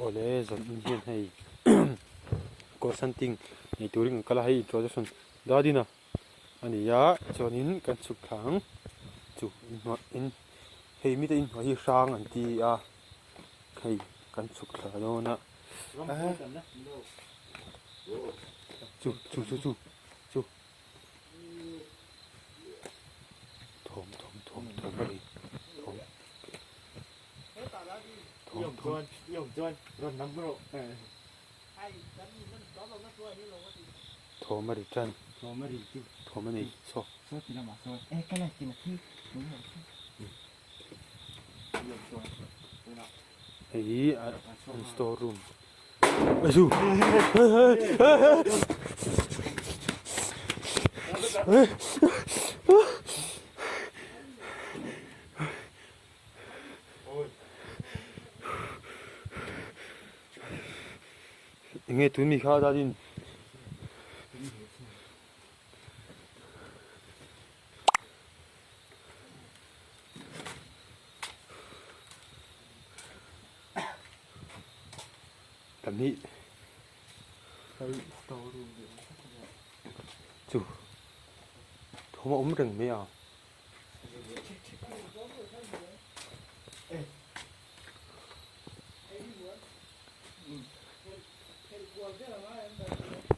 Awle zan in hian hei course hunting nei turin kan kal a hei introduction Dadina a ni a chuanin kan chhuk thla ang chu inhnuai in hei mite inhnuai hi hrang an ti a hei kan chhuk thla dawn a chu chu chu chu chu. Thawm thawm thawm thawm a ni thawm thawm thawm thawm a ri tan thawm a nei saw hei hi an store room Azu Enge tun mi kha dadin Tam hi chu thawm a awm reng mai a.